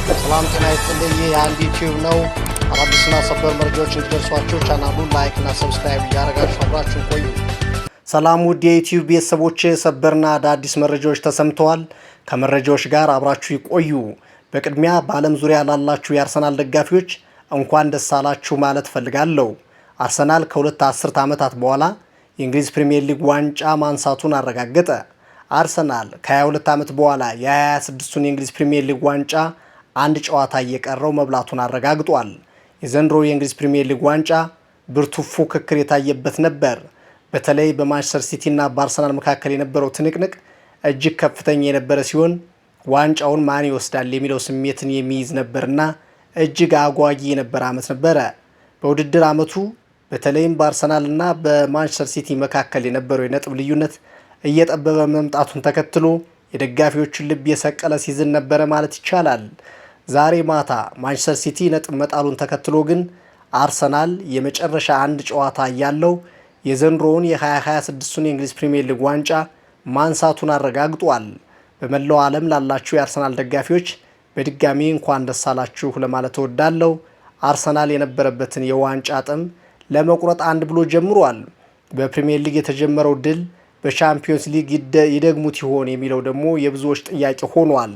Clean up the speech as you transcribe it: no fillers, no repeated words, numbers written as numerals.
ሰላም ጤና ይስጥልኝ። ይህ የአንድ ዩቲዩብ ነው። አዳዲስና ሰበር መረጃዎች እንዲደርሷችሁ ቻናሉን like እና subscribe እያደረጋችሁ አብራችሁን ቆዩ። ሰላም ውድ የዩቲዩብ ቤተሰቦች፣ ሰበርና አዳዲስ መረጃዎች ተሰምተዋል። ከመረጃዎች ጋር አብራችሁ ይቆዩ። በቅድሚያ በዓለም ዙሪያ ላላችሁ የአርሰናል ደጋፊዎች እንኳን ደስ አላችሁ ማለት ፈልጋለሁ። አርሰናል ከ2 አስርት ዓመታት በኋላ የእንግሊዝ ፕሪምየር ሊግ ዋንጫ ማንሳቱን አረጋገጠ። አርሰናል ከ22 ዓመት በኋላ የ26ቱን የእንግሊዝ ፕሪምየር ሊግ ዋንጫ አንድ ጨዋታ እየቀረው መብላቱን አረጋግጧል። የዘንድሮ የእንግሊዝ ፕሪምየር ሊግ ዋንጫ ብርቱ ፉክክር የታየበት ነበር። በተለይ በማንቸስተር ሲቲ እና በአርሰናል መካከል የነበረው ትንቅንቅ እጅግ ከፍተኛ የነበረ ሲሆን ዋንጫውን ማን ይወስዳል የሚለው ስሜትን የሚይዝ ነበርና እጅግ አጓጊ የነበረ ዓመት ነበረ። በውድድር ዓመቱ በተለይም በአርሰናል እና በማንቸስተር ሲቲ መካከል የነበረው የነጥብ ልዩነት እየጠበበ መምጣቱን ተከትሎ የደጋፊዎቹን ልብ የሰቀለ season ነበረ ማለት ይቻላል። ዛሬ ማታ ማንቸስተር ሲቲ ነጥብ መጣሉን ተከትሎ ግን አርሰናል የመጨረሻ አንድ ጨዋታ እያለው የዘንድሮውን የ2026ቱን የእንግሊዝ ፕሪምየር ሊግ ዋንጫ ማንሳቱን አረጋግጧል። በመላው ዓለም ላላችሁ የአርሰናል ደጋፊዎች በድጋሚ እንኳን ደስ አላችሁ ለማለት እወዳለሁ። አርሰናል የነበረበትን የዋንጫ ጥም ለመቁረጥ አንድ ብሎ ጀምሯል። በፕሪምየር ሊግ የተጀመረው ድል በቻምፒዮንስ ሊግ ይደግሙት ይሆን የሚለው ደግሞ የብዙዎች ጥያቄ ሆኗል።